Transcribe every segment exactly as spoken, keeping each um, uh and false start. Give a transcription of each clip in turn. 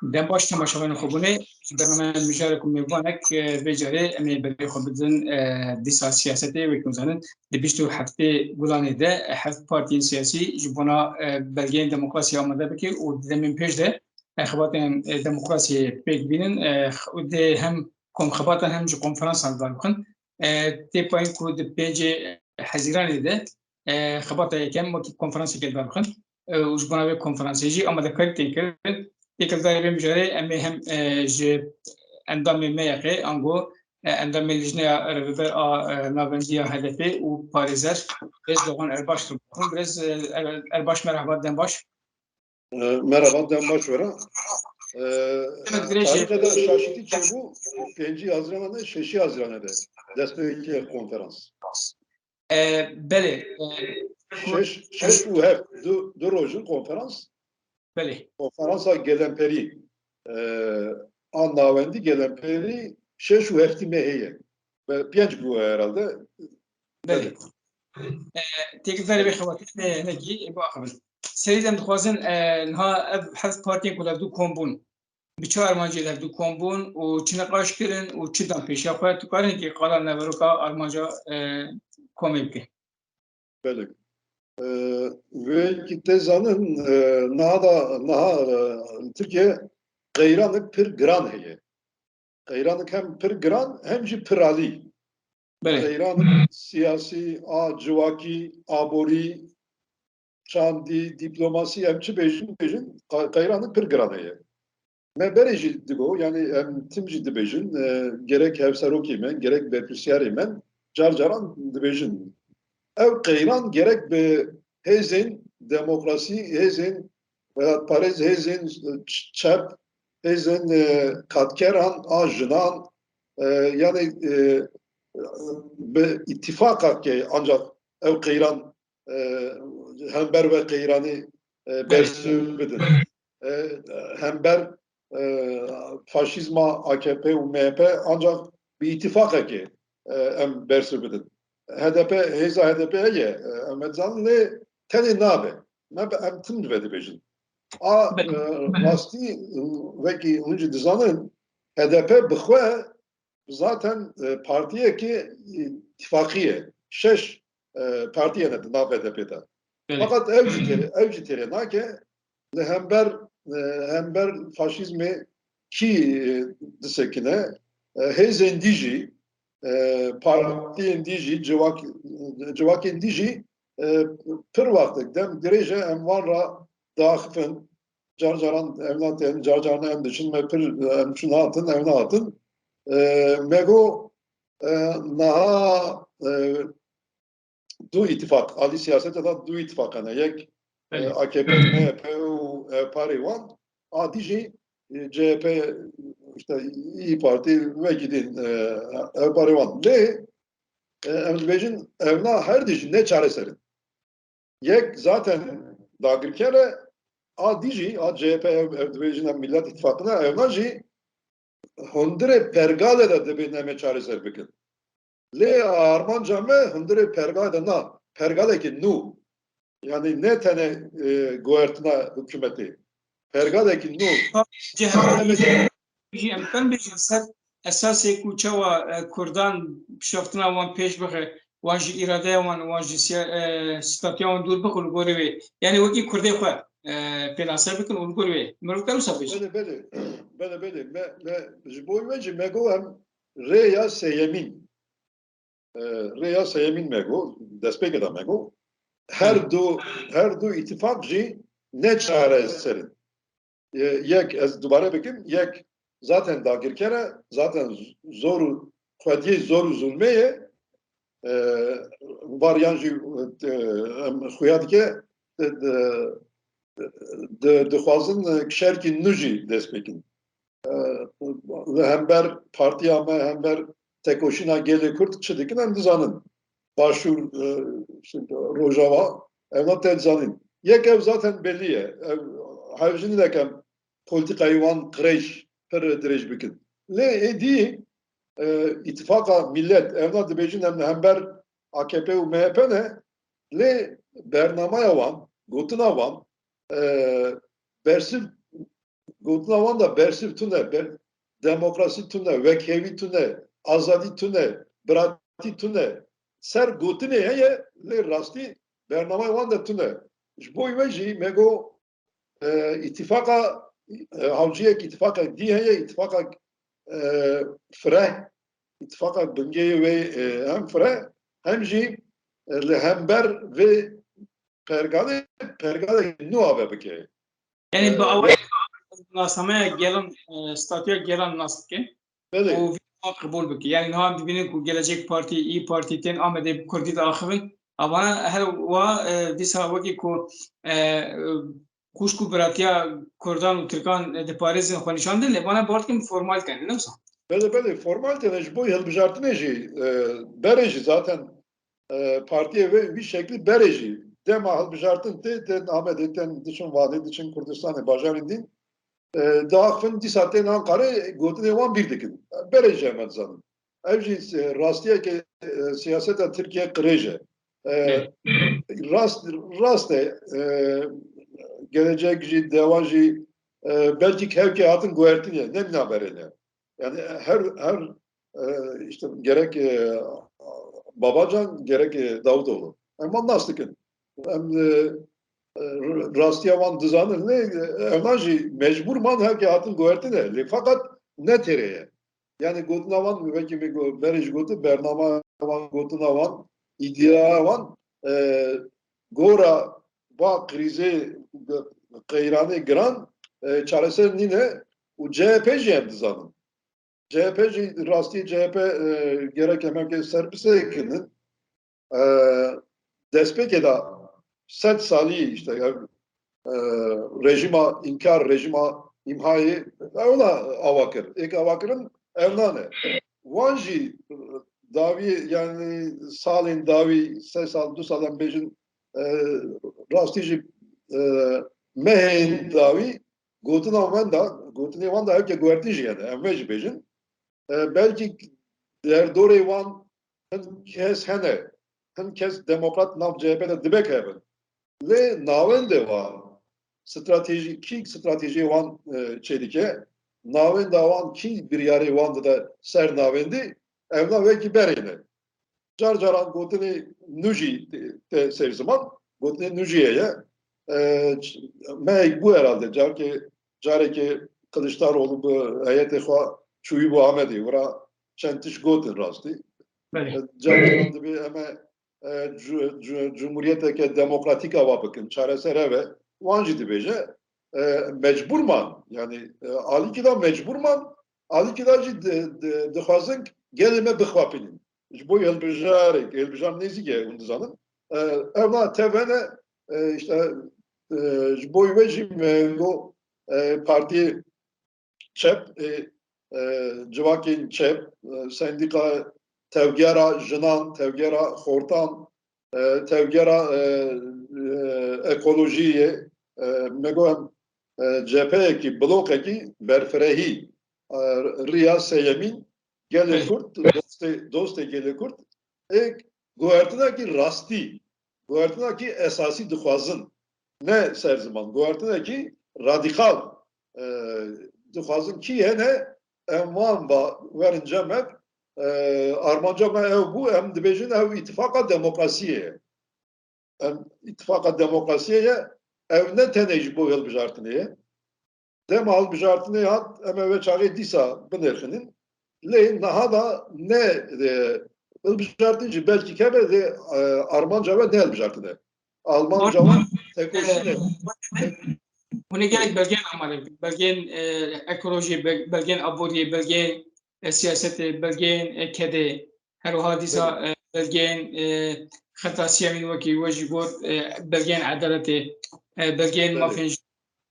Dem baş temaşevanên xwebûnê, ji bernameya mijarê ku mêvanek, e, vê carê em ê berê xwe bidin, e, dîsa siyasetê, wek hûn zanin, di bîst û heftê Gulanê de, e, heft partiyên siyasî ji bona, e, belgeyên demokrasiyê amade bike û di demên pêş de, e, xebatên, e, demokrasiyê pêk bînin, e, û dê hem komxebatan hem ji konferansan li ber bixin. E, tê payîn ku di pêncê Hezîranê de, e, xebata yekem wekî konferanseke li ber bixin. E, û ji bona vê konferansê jî amadekarî tên kirin. Têkildarî vê mijarê em ê hem, e, ji endamê M Y K'ê, ango, e, endamê Lijneya Rêveber a, e, Navendiya H D P û parêzer Birêz Dogan Erbaş re bixin. Birêz, e, Er-, Erbaş, merhaba, dem baş. E, merhaba, dem baş were. E, Demek dirêj e. Tarîxê de şaşîtî çêbû, pêncî Haziranê ne, şeşî Haziranê de dest pê kir konferans. E, belê. E, Şeş, şeş û heft, du, du rojin konferans. Belê. Konferansa Gelemperî, e, a navendî Gelemperî şeş û heftî mehê ye. Be-, pênc bû herhalde. Belê. Belê. E, têkildarî vê xebatê ne, hinekî biaxivin. Serî dem dixwazin, e, niha ev heft partiyên ku li hevdû kom bûn, bi çi armancê li hevdû kom bûn û çi niqaş kirin û çi dan pêşiya xwe? Tu karî kî qala neveroka armanca, e, komê bike? Belê. E, wekî te zanin, e, niha da, niha, e, li Tirkiye qeyranek pir giran heye. Qeyranek hem pir giran, hem jî pir alî. Belê. Qeyranek siyasî, a civakî, aborî, çandî, dîplomasî, em çi bêjin, bêjin, qe-, qeyranek pir giran heye. Me berê jî digo, yanî em tim jî dibêjin, e, gerek hevserokê me, gerek berpirsyarê me, car caran dibêjin. Ev qeyran gerek bi hêzên demokrasî, hêzên welatparêz, hêzên ç-, çep, hêzên, e, katkeran a jinan, e, yanî, e, bi îtîfaqakê ancak ev qeyran, e, hember ve qeyranî, e, Belê. bersiv bidin. E, hember, e, faşîzma A K P û M H P ancak bi îtîfaqekê, e, em bersiv bidin. H D P, hêza H D P heye, e, em dizanin lê tenê nabe. Me bi em tim ve dibêjin. A, Belê. e, rastî, e, wekî hûn jî dizanin, H D P bi xwe zaten, e, partiyekî îtîfaqî ye. Şeş, e, partiyê ne di nav H D P de. Belê. Fakat ev jî têrê, ev jî têrê nake, li hember, e, hember faşîzmê kî, e, disekine, e, hêzên dî jî, e, partiyên dî jî, civak-, civakên dî jî, e, pir wextek dem dirêj e em wan re diaxifin, car caran evna tên, car caran em diçin, me pir, em çûn hatin, evna hatin. E, me got, e, niha, e, du îtîfaq, alî siyaseta da du îtîfaq hene. Yek, Belê. e, A K P, M H P û, e, parê wan, a dî jî, e, C H P, işte, İYİ Parti ve gidin, e, e, parê wan. Lê, e, em dibêjin, evna her dî jî ne çareser in. Yek zaten dagirker e, a dî jî, a C H P ev, ev dibêjin em Millet Îttifaqine, evna jî hundirê pergalê de dibên em ê çareser bikin. Lê armanca me hundirê pergalê de na, pergalekî nû. Yanî ne tenê, e, guhertina hikûmetê. Pergalekî nû. C H P jî em pir bêjin ser esasê ku çawa, e, Kurdan pişaftina wan pêş bixe, wan ji îradeya wan, wan ji siya-, e, statûya wan dûr bixin li gorî wê. Yanî wekî Kurdê xwe, e, pênaser bikin û li gorî wê. Mirov dikare wisa bêje? Belê, belê. Belê, belê. Me, me, ji bo wê jî me got em rêya sêyemîn. E, rêya sêyemîn me got, destpêkê de me got. Her du, her du îtîfaq jî ne çareser in. E, yek, ez dubare bikim, yek zaten dagirker e, zaten zor û xwediyê zor û zulmê ye. E, variyan jî, e, em xuya dike, di, di, di, dixwazin, e, şerkî nû jî dest pê kin. E, li hember partiya me, hember tekoşîna gelê Kurd çi dikin em dizanin. Başûr, e, işte, Rojava, evna te dizanîn. Yek ev zaten belî ye. Ev, hevjînî nekem polîtîkayê wan qirêj, pir dirêj bikin. Lê êdî, e, îtifaqa millet, evna dibêjin em li hember A K P û M H P ne, lê bernamaya wan, gotina wan, e, bersiv Gotina wan de bersiv tune, ber, demokrasî tune, wekhevî tune, azadî tune, biratî tune. Ser gotinê heye, lê rastî bernameyê wan de tune. Ji bo wê jî me got, e, îtîfaqa, e, hawciyek, îtîfaqek dî heye, îtîfaqek, e, fireh, îtîfaqek bingehê wê, e, hem fireh, hem jî, e, li hember vê pergalê, pergalek nû ave bike. Yani, e, bi awayek nasnameya gelan, e, statüya gelan nas bike. Belê. Û vî qebûl bike. Yani, niha em dibînin ku Gelecek Partî, İYİ Partî tên Amedê bi Kurdî diaxivin. Avana her wa, e, dîsa wekî ku, e, e, xwişk û biratiya Kurdan û Tirkan, e, diparêzin xwe nîşan din, lê vana bi wextê formal tên, ne wisa? Belê, belê, formal tên, ji bo hilbijartinê jî, e, berê jî zaten, e, partiyê vê, vî şeklî berê jî dema hilbijartin tê, tên Amedê, tên diçin Wanê, diçin Kurdistanê, bajarên din, e, diaxivin, dîsa tên Ankarê, gotinê wan bîr dikin. Berê jî em dizanin. Ev jî, e, rastiyeke, e, siyaseta Tirkiye qirêj e. E, rast, rast e, e, Gelecek jî, Deva jî, e, belkî kevkê hatin guhertinê, ne mîna berê ne. Yani her, her, e, işte gerek, e, Babacan, gerek, e, Davutoğlu. Em wan nas dikin. Em, e, e, rastiya wan dizanin, lê, e, ewan jî mecbûr man hevkê hatin guhertine. Lê feqet ne têrê ye. Yani gotina wan, wekî min got, berê jî gotin, bernama wan, gotina wan, îdîaya wan, e, gora va krîzê, qeyranê giran, e, çareser nîne û C H P jî em dizanin. C H P jî, rastî C H P, e, gerek em hevkê ser bisekinin. E, destpêkê de sed salî işte, ev, e, rejîma înkar, rejîma îmhayê, ew da ava kir. Êk ava kirin, ew nane. Wan jî, e, dawî, yani salên dawî, sê sal, du sal em bêjin, e, rastî jî, e, mehên dawî, gotina wan da, gotinê wan da hevke guhertî jî hene, em vê jî bêjin. E, belkî derdorê wan hin kes hene, hin kes demokrat nav C H P de dibe kevin. Lê navendê wan, stratejî, kî stratejiyê wan, e, çêdike, navenda wan kî biryarê wan dide ser navendî, evna wekî berê ne. Car caran gotinê nû jî tê, tê ser ziman, gotinê nû jî heye. E, ç-, mehek bû herhalde, carkê, carekê Kiliçdaroğlu bi heyetê xwe çûyî bû Amedê, wira çend tişt gotin rastî. Belê. E, car caran dibê em ê, e, cu-, cu-, cumhuriyeteke demokratîk ava bikin, çareser ev e. Wan jî dibêje, e, mecbûr man, yani, e, alîkî de mecbûr man, alîkî de jî di-, di-, dixwazin gelê me bixwapînin. Ji bo hilbijarek, hilbijar nêzîk e, hûn dizanin. E, eva tevene, e, işte, e, ji bo wê jî me got, e, partiyê çep, e, e, civakên çep, e, sendîka tevgera jinan, tevgera xortan, e, tevgera, e, e, ekolojiyê, e, me got em, e, cepheyekî, blokekî berfirehî, e, riya sêyemîn, gelê Kurd, dostê, dostê gelê Kurd, ê guhertinekî rastî, guhertinekî esasî dixwazin, ne ser ziman, guhertinekî radîkal, e, dixwazin kî hene, em wan ba werin cem ev, e, armanca me ew bû, em dibêjin ew îtifaqa demokrasiyê ye. Em îtifaqa demokrasiyê ye, ew ne tenê ji bo hilbijartinê ye. Dema hilbijartinê hat, em ê wê çaxê dîsa binirxinin. Lê niha da ne, e, hilbijartin jî belkî keve lê, e, armanca we ne hilbijartin e. Armanca we tekoşîn e. Hûn ê gelek belgeyên amade bikin. Belgeyên, e, ekolojiyê, bel-, belgeyên aboriyê, belgeyên, e, siyasetê, belgeyên, e, kedê. Her wiha dîsa, Belê. e, belgeyên, e, xeta siyemîn wekî we jî got, e, belgeyên edaletê, e, belgeyên Belê. mafên jin.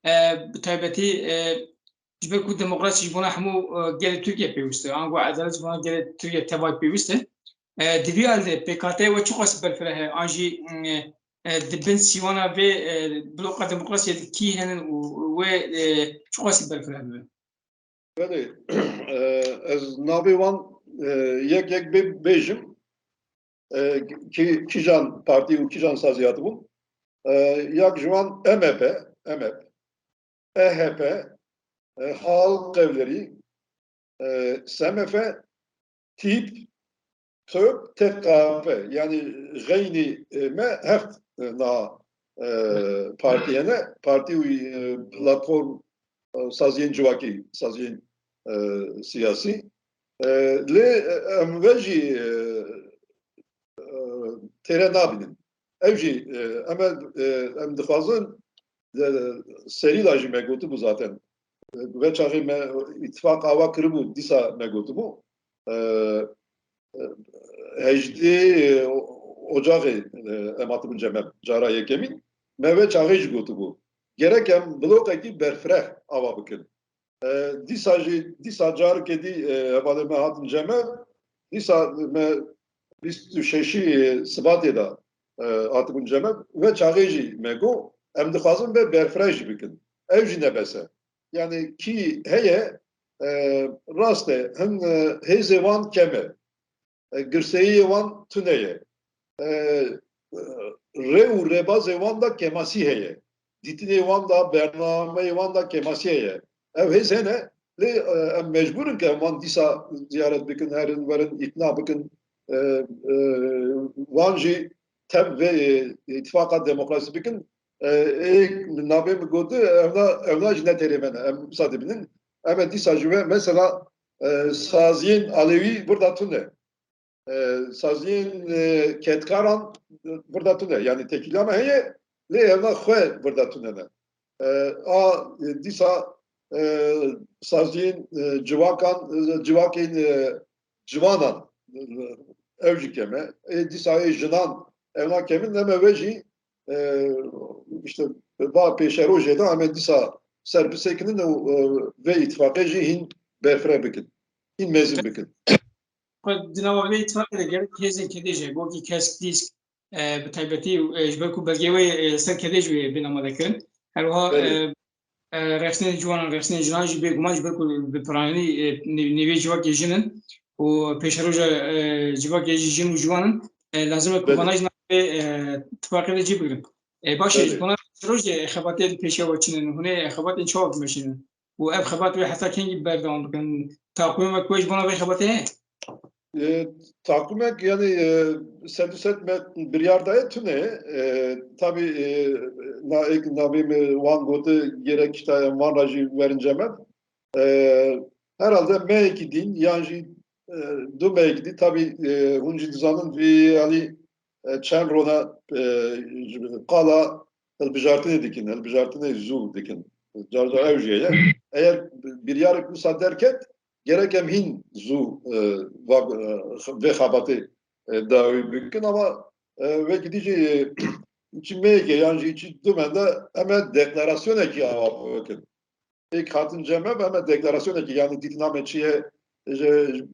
E, bi taybetî, e, ji ber ku demokrasî ji bona hemû, e, gelê Tirkiye pêwîst e, ango edalet ji bona gelê Tirkiye tevayî pêwîst e. E, di vî alî de P K K we çiqas berfireh e, an jî, mm, e, e, di bin sîwana vê, e, bloka demokrasiyê de kî henin û wê, e, çiqasî berfireh bibe? Belê, e, ez navê wan, e, yek yek bê-, bêjim. E, kî-, kîjan partî û kîjan sazî hatibûn? E, yak ji wan M H P, M H P, E H P, e, halk evlerî, e, S M F, tîp, TÖP, T K P, yanî xeynî, e, me heft, e, na, e, partî hene. Partî û, e, platform, e, saziyên civakî, saziyên, e, siyasî. E, lê, e, em ve jî, e, e, têre nabînin. Ev jî, e, em, e, em dixwazin, e, serî da jî me gotibû zaten. E, ve çaxê me îtifaq awa kiribû, dîsa me gotibû. E, e, hejdê, e, Ocaxê, e, em hatibûn cem, cara yekemîn. Me ve çaxê jî gotibû. Gerek em bloqekî berfireh awa bikin. E, dîsa jî, dîsa carikê dî, e, hevalê me hatin cem, dîsa me bîst û şeşî Sibatê de, e, hatibûn cem, ve çaxê jî me got, em dixwazin ve berfireh jî bikin. Ew jî nebes e. Yanî kî heye, e, rast e, hin, e, hêzê wan kem e. E, girseyiyê wan tune ye. E, e, rê û rêbazê wan da kemasî heye. Dîtinê wan da, bernameyê wan da kemasî heye. Ev hêz hene, lê, e, em mecbûr in ke em wan dîsa ziyaret bikin, herin, werin, îqna bikin. E, e, wan jî tev vê, e, îtifaqa demokrasî bikin. E, ê navê min gotu, evna, evna jî ne têrê me ne. Em wisa dibînin. Em ê dîsa ji we, mesela, e, saziyên Alewî vir da tune. E, saziyên, e, kedkaran vir da tune. Yanî tekîla me heye, lê evna xwe vir da tune ne. E, a, e, dîsa, e, saziyên, e, civakan, e, civakên, e, ciwanan, e, ew jî kem e. Ê dîsa ê jinan evna kemin, em ê ve jî, e, işte, va pêşerojê de em ê dîsa ser bisekinin û, e, vê îtifaqê jî hîn berfireh bikin, hîn mezin bikin. Xwe di nava vê îtifaqê de gerek hêzên kedê jî hebe, wekî kesk, dîsk, e, bi taybetî, e, ji ber ku belgeyê wê, e, ser kedê jî wê bê amadekirin. Her wiha, Belê. e, e, rexsînên ciwanan, rexsînên jinan jî bêguman ji ber ku bi piranî, e, nê-, nêvê civakê jin in û pêşeroja, e, civakê jî jin û ciwan in. E, lazim e ku Belê. vana jî navê, e, tifaqê de cî bigirin. E, baş e, Belê. ji bona pêşerojê xebatê li pêşiya we çi ne? Hûn ê xebatên çawa bimeşînin? Û ev xebat wê heta kengî berdewam bikin? Taqwîmek wê ji bona vê xebatê heye? E, taqwimek, yanî, e, sed û sed me biryar daye tune. E, tabî, e, na, êk navê min wan gote gerek işte em wan re jî werin cem. E, herhalde meyekî din yan jî, e, du meyekî din, tabî, e, hûn jî dizanin vî alî, e, çend rona, e, qala hilbijartinê dikin, hilbijartinê zû dikin. Car car ew jî heye. Eger biryarek wisa derket, gerek em hîn zû, e, va-, e, vê xebatê, e, dawî bikin, ama, e, wekî dî jî, e, çi mêke yan jî çi dumen de em ê deklarasyonekî ava bikin. Êk hatin cem me, em ê deklarasyonekî, yanî dîtina me çi ye, ji,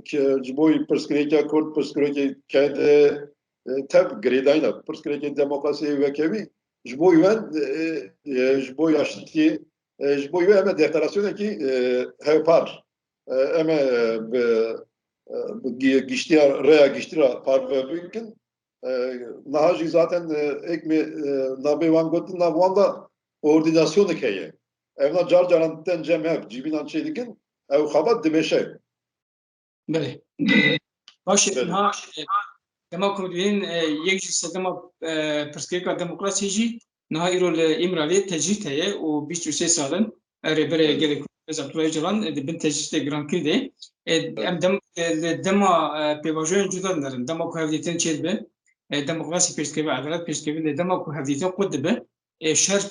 ji, ji bo pirsgirêka Kurd, pirsgirêkê kede, e, tev girêdayîna, pirsgirêkê demokrasiyê wekevî, ji bo wen, e, e, ji bo yaştiyê, e, ji bo wê em ê deklarasyonekî, e, hevpar, e, em ê, e, bi, e, bi gi-, giştiya, rêya giştî re parve bikin. E, niha jî zaten, e, êk me, e, navê wan gotin, nav wan de koordînasyonek heye. Evna car caran tên cem hev, civînan çêdikin, ew xebat dimeşe. Belê. Baş e, Belê. niha, e, dema ku dibînin, e, yek ji sedema, e, pirsgirêka demokrasiyê jî niha îro li Îmraliyê tecrîd heye û bîst û sê sal in. E, Rêberê Belê. gelê Kurd Rêz Abdullah Ocalan, e, di bin tecrîdê girankirî de. E, Belê. em dem, e, li dema, e, pêvajoyên cuda dinerin. Dema ku hevdîtin çêdibe, e, demokrasî pêşdikeve, edalet pêşdikeve, lê dema ku hevdîtin qut dibe, e, şer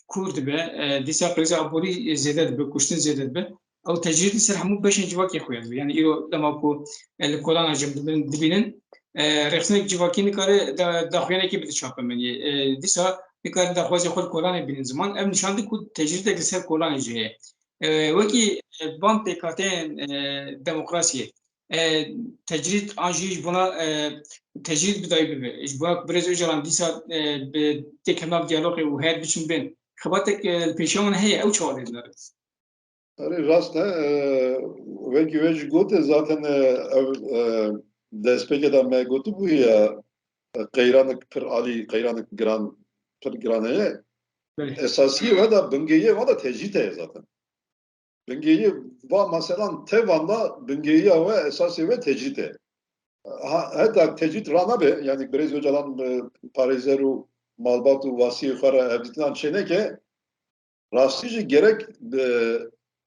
kûr dibe, e, dîsa qrîza aborî zêde dibe, kuştin zêde dibe. Ew tecrîd li ser hemû beşên civakê xuya dibe. Yanî îro dema ku, e, li kolana jî em dibin-, dibînin, e, rexsinek civakî nikare da-, daxuyanekê bide çapemeniyê. E, dîsa nikare daxwazê xwe li kolanê bînin ziman. Ev nîşan dide ku tecrîdek li ser kolanê jî heye. E, wekî, e, van pêkhateyên, e, demokrasiyê, e, tecrîd an jî ji bona, e, tecrîd bidayî bibe. Ji bona ku Birêz Ocalan dîsa, e, bi têkevna diyalogê û heyet biçin bên. Xebatek, e, li pêşiya wan heye, ew çawa lê dinere? Erê, rast e. E, wekî we jî gote zaten, e, ev, e, destpêkê de me gotibû ya, e, qeyranek pir alî, qeyranek giran, pir giran heye. Belê. Esasiyê we de, bingehiyê we de tecrîd heye zaten. Bingehî va meselan tevan da bingehîya we esasê we tecrîd e. Ha, heta tecrîd ranabe, yanî Birêz Ocalan, e, parêzer û malbat û wasiyê xwe re hevdîtinan çêneke, rastî jî gerek, e,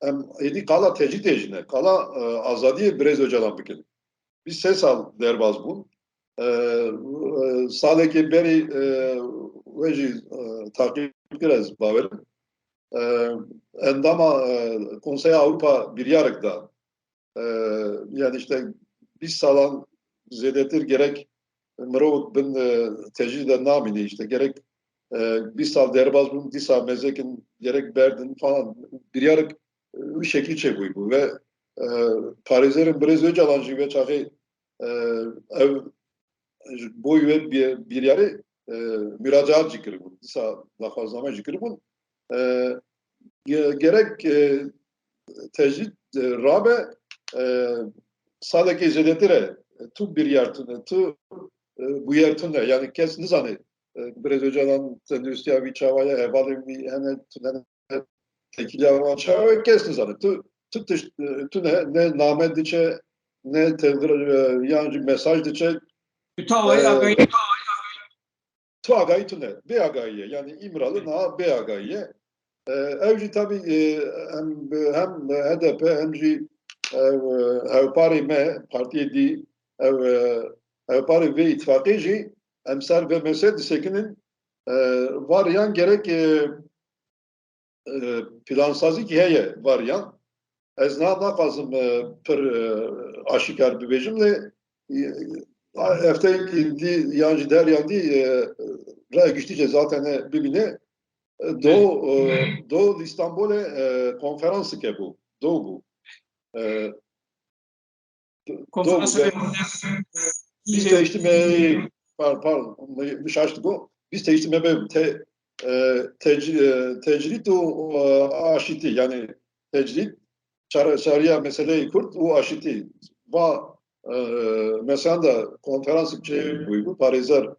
em êdî qala tecrîdê jî ne, qala, e, azadiyê Birêz Ocalan bikin. Bîst sê sal derbas bûn. E, e, salekê berî, e, we jî, e, taqîb kir, ez bawerim. E, endama, e, Konseya Ewropa biryarek da. E, yani işte bîst salan zêdetir gerek mirov bin, e, tecrîd de namîne, işte gerek, e, bîst sal derbas bûn, dîsa mezekin gerek berdin falan, biryarek, e, wî şekil çêbûyî bû ve, e, parêzerên Birêz Ocalan jî ve çaxê, e, ev ji bo wê bi-, biryarê, e, muracaat jî kiribûn. Dîsa daxwazname jî kiribûn. E, ge-, gerek, e, tecrîd, e, rabe, e, salekê zêdetir e. Tu biryar tune, tu, e, bûyer tune. Yani kes nizane, e, Birêz Ocalan tenduristiya wî çawa ye, hevalên wî hene, tune, têkiliya wan çawa ye, kes nizane. Tu, tu tişt, tu ne, ne name diçe, ne tevdir, e, yan jî mesaj diçe. Tu ta wayî, e, agahî, tu agahî tune. Bê agahî ye. Yani Îmralı niha bê agahî ye. E, ew jî tabii, e, hem, hem H D P hem jî, e, hevparê me, partiyê dî, ev, e, hevparê vê îtifaqê jî em ser vê mesele disekinin, e, var yan gerek, e, e, plansazîkî heye var yan. Ez na-, naxwazim, e, pir, e, aşîkar bibêjim lê, e, hefteyekî dî yan jî der yan dî, e, raya giştî jî zaten e bibîne. E, do, e, do li Îstanbulê, e, konferansike bû. Do bû. E, Konferansa Doğru. Bîst heştê me, par, par, mi, mi şaş digo. Bîst heştê me be te, e, tec-, e, tecrîd û, e, aşîtî, yani tecrîd, çare-, çareya meseleyê Kurd û aşîtî. Va, e, meselan da konferansik çê bûyî bû, parêzer,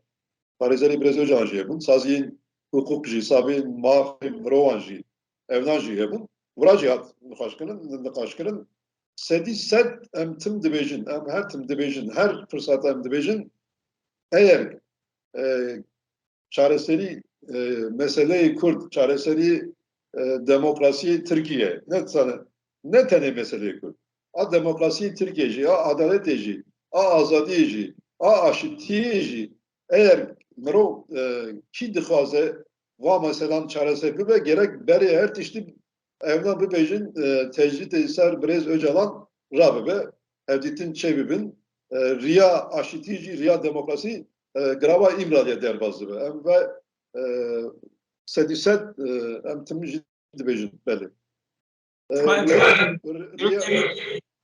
parêzerê Birêz Ocalan jî hebûn, saziyên hiqûq jî, saziyên mafê mirovan jî, evnan jî hebûn. Vira jî hat niqaşkirin, niqaşkirin. Sedî sed em tim dibêjin, em her tim dibêjin, her firsata em dibêjin, eger, e, çareserî, e, meseleyê Kurd, çareserî, e, demokrasiyê Tirkiye, ne sane, ne tenê meseleyê Kurd, a demokrasiyê Tirkiye jî, a adaletê jî, a azadiyê jî, a aşitiyê jî, eger mirov, e, kî dixwaze va meselan çareser bibe, gerek berê her tiştî evna bibêjin, e, tecrîdê ser Birêz Ocalan rabibe, hevdîtin çêbibin, e, riya aşitî jî, riya demokrasî, e, girava Îmraliyê derbas dibe. Em ve, e, sedî sed, e, em tim jî dibêjin, belê. E, Şima em riya, riya,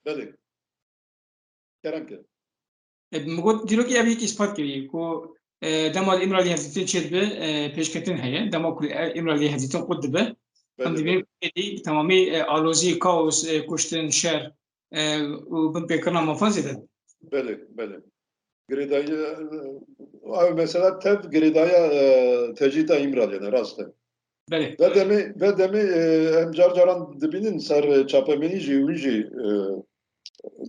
belê. Kerem ke. E, min got, dîrokî ev yek îspat kirî ku, e, dema li Îmraliyê hevdîtin çêdibe, e, pêşketin heye. Dema ku, e, Îmraliyê hevdîtin qut dibe, em Belê, dibînin belê. Ku êdî bi temamî, e, alozî, kaos, e, kuştin, şer, e, û binpêkirina mafan zêde dibe. Belê, belê. Girêdayî, e, ev mesela tev girêdaya, e, tecrîda Îmraliyê ne, rast e. Belê. Ve demê, ve demê, e, em car caran dibînin ser çapemenî jî, wî jî, e,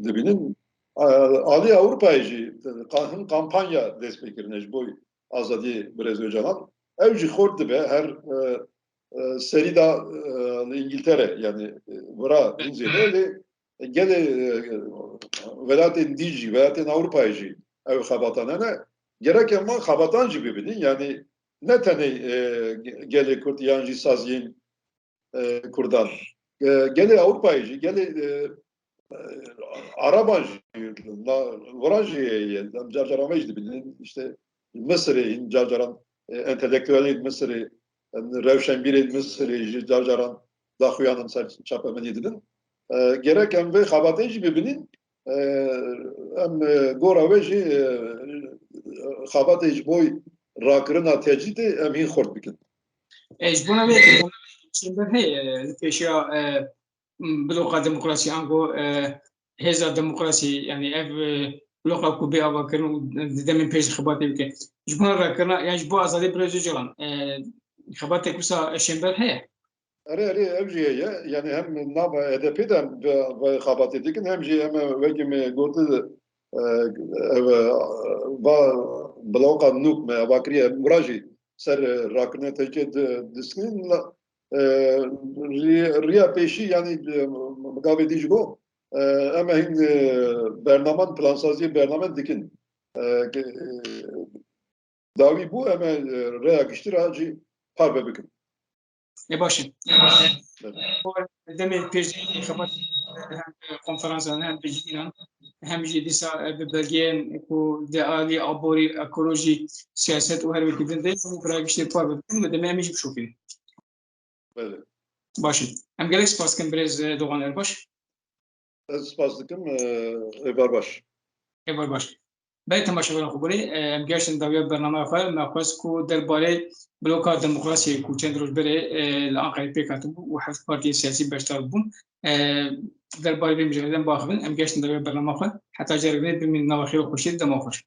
dibînin. E, alî Ewropayê jî, e, ka-, hin kampanya dest pê kirine ji bo azadiyê Birêz Ocalan. Ew jî xurt dibe her, e, e, serî de, e, li Îngiltere, yani, e, vira hin zêde lê gelê, e, welatên dî jî, welatên Ewropayê jî ew xebatan hene. Gerek em van xebatan jî bibînin, yani ne tenê, e, ge-, gelê Kurd yan jî saziyên, e, Kurdan. E, gelê Ewropayê jî, gelê, e, e, Araban jî, na-, viran jî heye, em car caran vê jî dibînin, işte Misirê, hîn car caran, e, entelektuelên Misirê, em rewşenbîrên Misirê jî car caran daxuyanan ser çapemeniyê didin. E, gerek em vê xebatê jî bibînin, e, em, e, gora wê jî, e, xebatê ji bo rakirina tecrîdê em hîn xurt bikin. E, ji bona vê çember heye, e, li pêşiya, e, bloka demokrasî, ango, e, hêza demokrasî, yani ev, e, bloka ku bê avakirin û di demên pêş de xebatê bike. Ji bona rakirina, yani ji bo azadî Birêz Ocalan, e, xebatek wisa çember heye? Erê, erê, ev jî heye. Yani hem nava H D P de em ve, ve xebatê dikin, hem jî em wekî me gotin, e, ev, e, va bloka nûk me ava kiriye, em wira jî ser, e, rakirine tecê di-, diskinin, la, e, rî-, riya pêşî, yani, e, gavê dî jî got, e, em hîn, e, bernamen, plansaziyê bernamen dikin. E, ke, e, dawî bû, em ê, e, rêya giştî re jî parve bikin. Ê baş e. Belê. Demê pêş xebat hem konferansan, hem pêşînan, hem jî dîsa bi belgeyên ku di alî aborî, ekolojî, siyaset û her wekî din de hemû bi rêya giştî parve bikin, bi demê em jî bişopînin. Belê. Baş e. Em gelek spas dikin birêz, e, Doğan Erbaş. Ez spas dikim, e, êvar baş. Êvar baş. Belê temaşevanên xwe gurê, e, em gehiştin dawiya bernameya xwe, me xwest ku derbarê bloka demokrasiyê ku çend roj berê, e, li Anqerê pêk hatibû û heft partiyên siyasî beşdar bûn, e, derbarê vê mijarê de em biaxivin, em gehiştin dawiya bernameya xwe. Heta careke din bimînin nava xêr û xweşiyê, dema xweş.